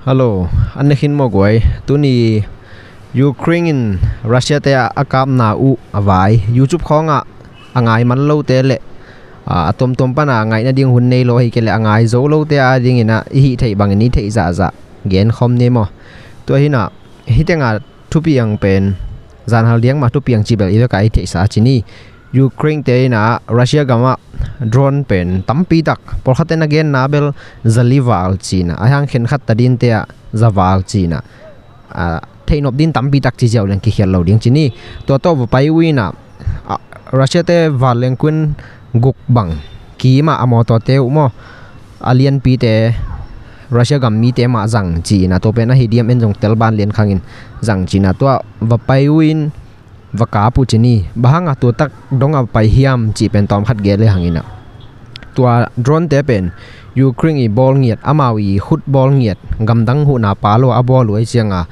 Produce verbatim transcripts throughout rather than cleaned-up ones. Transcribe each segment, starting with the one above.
Hello, an ne khin maw guai? Tuni Ukraine in Russia te a, a kapna uh a vai. YouTube khawngah a ngai man lote le, a, a tuamtuam pana ngaihna ding hun nei lo hi kei le a ngai zo lote a dingin ah i hih theih bangin i theih zahzah gen khawm ni maw? Tua hinah hih tengah thupiang pen zanhal diang mah thupiang cibel i vekah i theihsa a ci ni. Ukraine te inah Russia gamah drone pen tampi tak, pawlkhat ten a genna bel zali val cinah, a hiang khenkhat ta dinte ah za val cinah, a, theihnop din tampi tak ci ziau leng kikhial lo ding ci ni. Tua tawh va pai uh inah, a, Russia te vanleng kun guk bang kimah a mawtawte uh maw, a lianpite Russia gam mite mah zang cinah, tua pen ahi diam en zong telban lian khangin zang cinah, tua va pai uh in va kap uh ci ni. Bang hanga tua tak dong a pai hiam cih pen tawmkhat gen le hanginah, tua drone te pen Ukraine i bawl ngiat, amau i khut bawl ngiat, gamdang huhna pa lo a bawl uh ai cianga,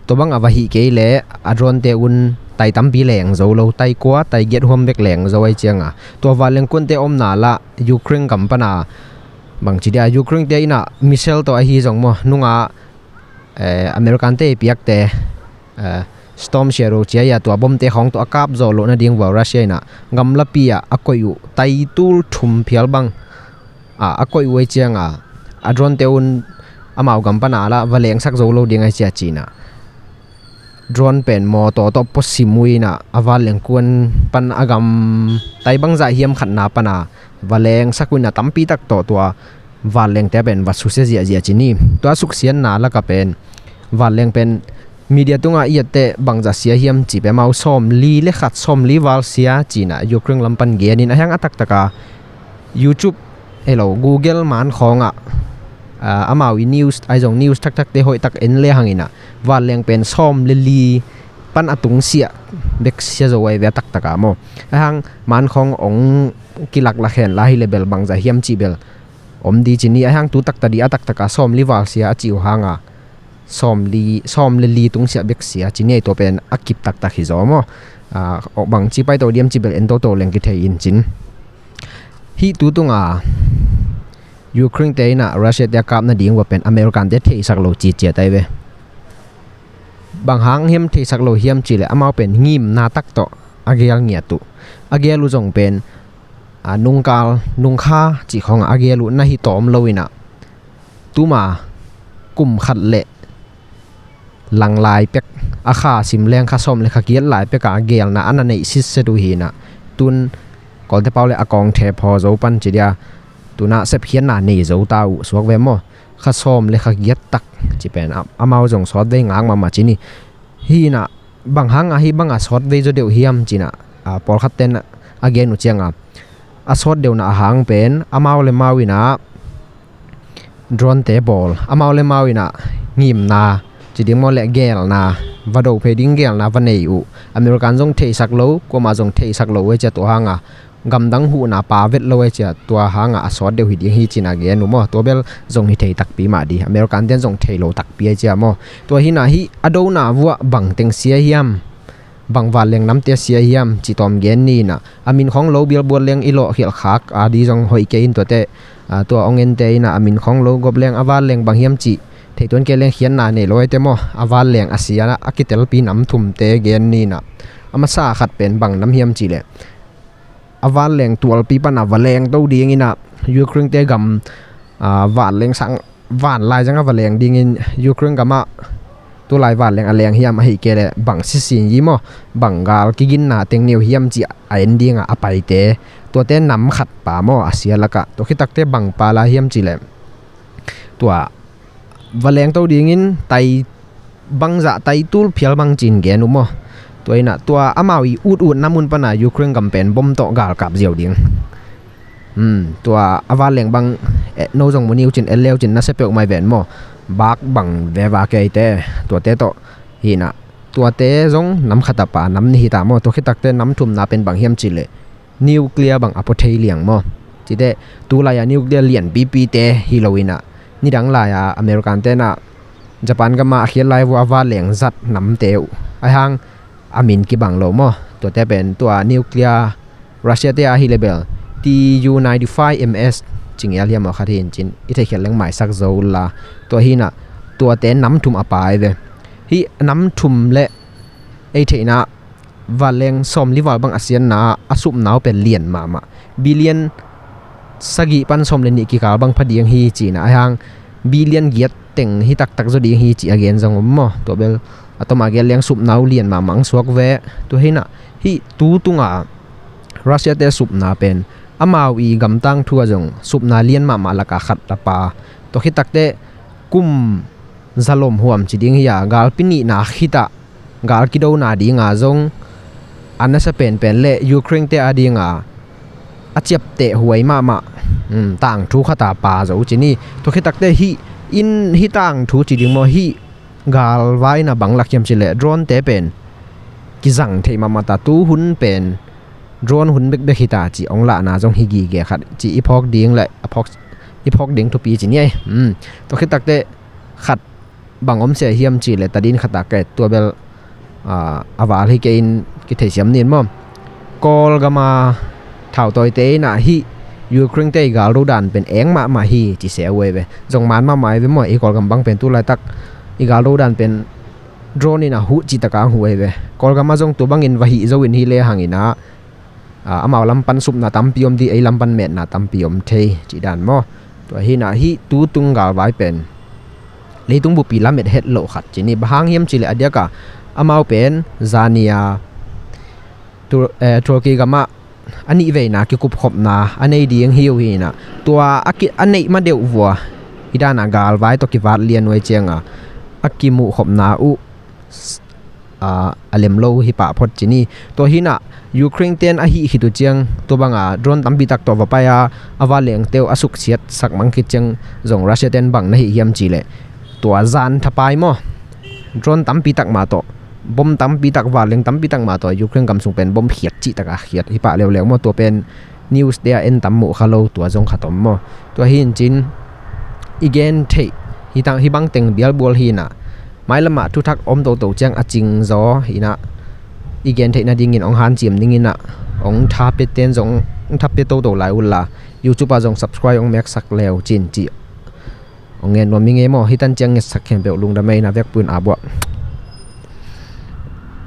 tua bangah va hih kei le a drone te un tai tampi leng zo lo, tai kua tai giat huam bek leng zo ai cianga, tua vanleng kunte omna lah Ukraine gam pana bangci dia Ukraine te inah missile tawh ahi zong maw, nunga eh, American te i piakte, eh, Storm Shadow cia ia tua bomte khawng tawh a kap zawh loh nading vua Russia inah gamlapi ah a koih uh, tai tul thum phial bang, ah, a koih uh ai cianga, a drone te un amau gam pana lah va lengsak zo lo ding ai cia cinah, drone pen mawtaw tawh puasim uh inah a vanleng kuan pan a gam tai bangzah hiam khatna pana va lengsak uh inah tampi tak tawh tua vanlengte pen va susia ziahziah ci ni. Tua suksiatna laka pen vanleng pen media tungah i etteh bangzah sia hiam cih pen amau sawm li le khat, sawm li val sia cinah Ukraine lam pan genin, a hiang a taktaka YouTube helo Google man khawngah, ah, amau i news ai zong news thakthakte hoih tak en le hanginah vanleng pen sawm le li pan a tungsiah bek sia zo ai ve a taktaka maw. A hiang man khawng ong kilaklak hen la hi le bel bangzah hiam cih bel om di ci ni. A hiang tu takta di a taktaka sawm li val sia a cih uh hanga sawm li, sawm le li tungsiah bek sia ci ni, tua pen a kip taktak hi zaw maw. Ah, bangci paito diam cih bel en toto leng kithei in cin. Hih tu tunga Ukraine te inah Russia te a kap nading vua pen American te theisak lo ciciat ai ve. Bang hang hiam theisak lo hiam cih le amau pen ngimna tak tawh a gel ngiat uh. A gel uh zong pen, a, nungkal, nungkha cih khawngah a gel uh na hi tawm lo inah, tuma kum khat le lang lai pek, a kha sim leng kha sawm le kha giat lai pekah a gelna a na neih sitset uh hinah, tun Kawlte pau le a kawng thep haw zo pan ci dia, tunah sepkhiatna nei zo ta uh suak ve maw? Kha sawm le kha giat tak ci pen a, amau zong sawt vei ngak mahmah ci ni. Hinah bang hanga hih banga sawt vei zaw deuh hiam cinah, a, pawlkhat ten a gen uh cianga, a sawt deuhna a hang pen amau le mau inah drone te bawl, amau le mau inah ngimna ci ding maw le gelna, va do phei ding gelna va nei uh. American zong theisak lo, kuamah zong theisak lo uh ai cia tua hanga gamdang huhna pa vet lo ai cia tua hanga a sawt deuh hi ding hi cina gen uh maw. Tua bel zong hi thei takpi mah di, American ten zong thei lo takpi ai cia maw. Tua hinah hih a dona vuah bang teng sia hiam, bang vanleng namte sia hiam ci tawm gen ni inah, a min khawng lo bialbuat leng i lawh khialh khak a di zong hoih kei in tuate, a, tua ong ente inah a min khawng lo gop leng a vanleng bang hiam cih thei tuan kei leng khiatna nei lo ai te maw. A vanleng a sia a kitelpi nam thumte gen ni inah, a masa khat pen bang nam hiam cih leh a vanleng tualpi pana va leng to ding inah, Ukraine te gam, a, vanleng sang van lai zanga va leng dingin Ukraine gamah tulai vanleng a leng hiam ahi kei leh bang sisin yi maw, bang gal kiginna teng neu hiam cih a en dinga a paite, tuate nam khat pa maw a sia lakah. Tua khitakte bang pa lai hiam cih leh tua va leng to dingin tai bangzah tai tul phial bang cin gen uh maw. Tua inah tua amau i ut ut namun pana Ukraine gam pen bom tawh galkap ziau ding. Hmm, tua a vanleng bang, eh, no zong mu ni uh cin, en leu cin nasia peuh mai ven maw. Bak bang veva kei te, tuate tawh hinah, tuate zong nam khat a pa nam ni hita maw. Tua khitakte nam thumna pen bang hiam cih leh nuclear bang a pua thei liang maw. Cite tulai-a nuclear lianpipite hi lo inah, nidang lai-a American tenah Japan gamah a khiat lai vua a vanleng zat namte uh a hang a min kibang lo maw. Tuate pen tua nuclear Russia te ahi le bel T U ninety-five M S cingial hiam aw khat hi in cin, i theikhial leng maisak zo la. Tua hinah tuate nam thum a pai ve. Hih nam thum le ei theihna valeng sawmli val bang a sianna a supna uh pen lian mahmah. Billion sagih pan sawm le nih kikal bang pha ding hi cihna a hang billion giat teng hi taktak zaw ding hi cih a gen zong om maw? Tua bel a tawm a gen leng supna uh lian mahmah ang suak ve. Tua hinah hih tu tunga Russia te supna pen amau i gamtang thu a zong supna lian mahmah laka khat a pa. Tua khit takteh kum zalom huam ci ding hi a, galpi nihna khitah gal kidona dinga zong a nasa penpen le Ukraine te a dinga a ciapteh huai mahmah, um, tangthu khata pa zo ci ni. Tua khit takteh hih in hih tangthu ci ding maw, hih galvai na bang lak hiam ci le drone te pen kizang theih mahmah ta, tu hun pen drone hun bekbek hita ci ong lahna zong hi gige khat ci i phawk ding le a phawk, i phawk ding thupi ci ni ei. Um, tua khit takteh khat bang om sia hiam ci le tadin khata ka et tua bel, ah, a val hi kei in kitheisiam nin maw? Kawlgama thautawite inah hih Ukraine te i galdo dan pen eng mahmah hi ci sia uh ei ve. Zong man mahmah ei ve maw? I Kawlgam bang pen tu laitak i galdo dan pen drone inah huh cih taka ang huh ei ve. Kawlgama zong tu bangin va hih zo in hi le hanginah, ah, amau lampan supna tampi om di, ei lampan metna tampi om thei cih dan maw? Tua hinah hih tu tung galvai pen leitung bupi lamet het loh khat ci ni. Bang hang hiam ci le a diaka amau pen zania Tur-, eh, Turkey gamah a nih veina kikupkhopna a nei ding hi uh hinah tua a, ki, a neih ma deuh vua i dana galvai tawh kivat lian uh ei cianga a kimuhkhopna uh a, a lem lo hi pah phot ci ni. Tua hinah Ukraine ten a hih khit uh ciang tua banga drone tampi tak tawh va pai a, a vanleng teuh a suksiat sak mang khit ciang zong Russia ten bang na hih hiam ci le tua zan thapai maw? Drone tampi tak mah tawh, bom tampi tak, vanleng tampi tak mah tawh Ukraine gam sung pen bom khiat cih taka khiat hi pah leuleu maw? Tua pen news te ah en tam muh kha lo, tua zong khat om maw? Tua hi in cin i gen theih hi tang, hi bang teng bialbual hinah mailamah thuthak om toto ciang a cingzaw hinah i gen theih nadingin ong hanciam dinginah ong tha pia ten zong ong tha pia toto lai unla, YouTube ah zong subscribe ong meksak leu cin cih ong ngen nuam i ngei maw? Hi tan ciang ngetsak khempeuh lungdam ei, na vekpun a buah.